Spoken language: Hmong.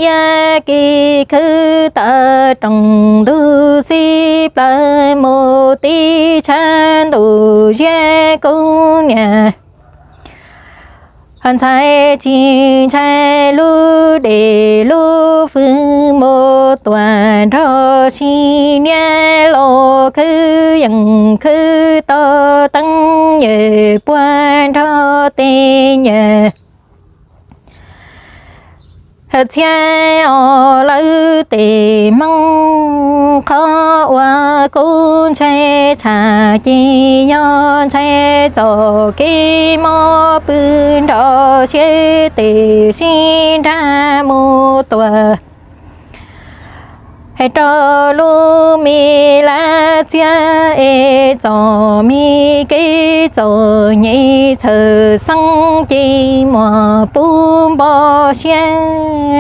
iab kev khwv tawm rooj ntug txiv plaws mus tib tshab ntuj ziab kub niam. Ntxhais tsis ntshai lub dej lub fwj mus tuaj nrog sib niam los khwv yeej khwv tau teeb yawg puag nrog tej nyuag txhiab os lawv tej hmoob. Qhov uas kuv ntshai tshaj ces yog ntshai txoj kev mob pw nrog siab tej sib nrag mus tuaj rau lub me laj txiaj es txoj me kev txom nyem txhawj xeeb ces muaj puv npo siab.